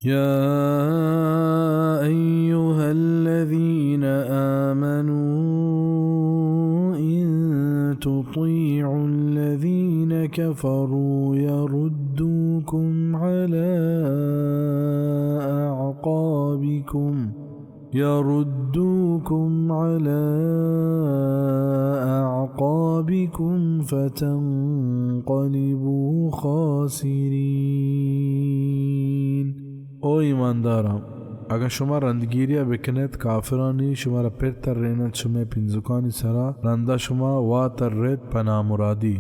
يا أيها الذين آمنوا إن تطيعوا الذين كفروا يردوكم على أعقابكم، يردوكم على أعقابكم فتنقلبوا خاسرين. او ایمانداراں! اگاں شما رندگیریا بکنیت، کافرانی شمارا پر ترینت شمئے پنزکانی سرا، رندا شما واتریت پہ نامرادی۔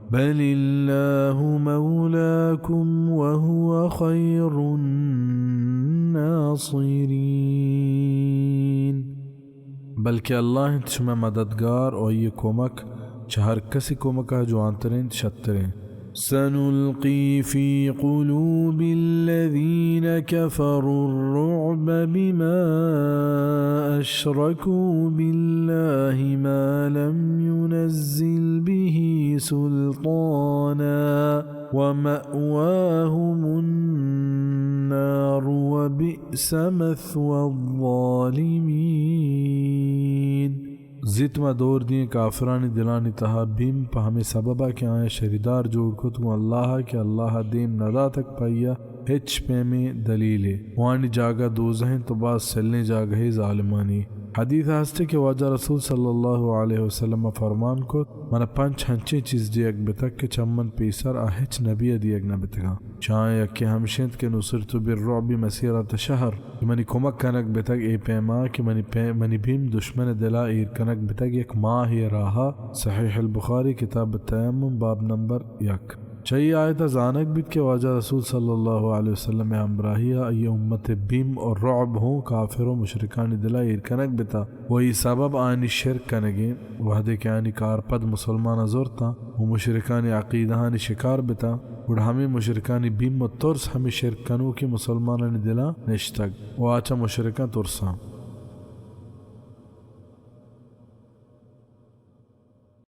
بل الله مولاكم وهو خير الناصرين. بلکہ اللہ انت شمئے مددگار، و آئی کمک چہ ہر کسی کمکا جوانتر انت، شتر انت۔ سنلقي في قلوب الذين كفروا الرعب بما أشركوا بالله ما لم ينزل به سلطانا ومأواهم النار وبئس مثوى الظالمين. زیت ما دور دئیں کافرانی دلانی تہا بیم، پہ ہمے سببا کہ آیاں شریدار جوڑ کت گوں اللہ ء، کہ اللہ ء دیم نہ داتگ پہ آیاں ہچ پیمیں دلیلے۔ وانی جاگہ دوزہ انت و باز سلیں جاگہے ظالمانی۔ حدیث ء ہستے کہ واجہ رسول صلی اللہ علیہ وسلم ء فرمان کت، منا پنچ ہنچیں چیز دیگ بتگ کہ چہ من پیسر آ ہچ نبی ء دیگ نہ بتگاں۔ چہ آیاں یکے ہمش انت کہ نصرت بالرعب مسیرۃ شہر، کہ منی کمک کنگ بتگ اے پیما کہ منی پے-، منی بیم دشمن ء دلا ایر کنگ بتگ یک ماہے راہا۔ صحیح البخاری، کتاب التیمم، باب نمبر یک۔ چہ اے آیت ء زانگ بیت کہ واجہ رسول صلی اللہ علیہ وسلم ء ہمراہی ء آئی امت ء بیم و رعب ہوں کافر و مشرکانی دلا ایر کنگ بتا و اے سبب آنی شرک کنگیں۔ وہدے کہ آنی کارپد مسلماناں زرتاں و مشرکانی عقیدہانی شکار بتاں، گڑا ہمے مشرکانی بیم و ترس ہمے شرک کنوکیں مسلمانانی دلاں نشتگ و آ چہ مشرکاں ترساں۔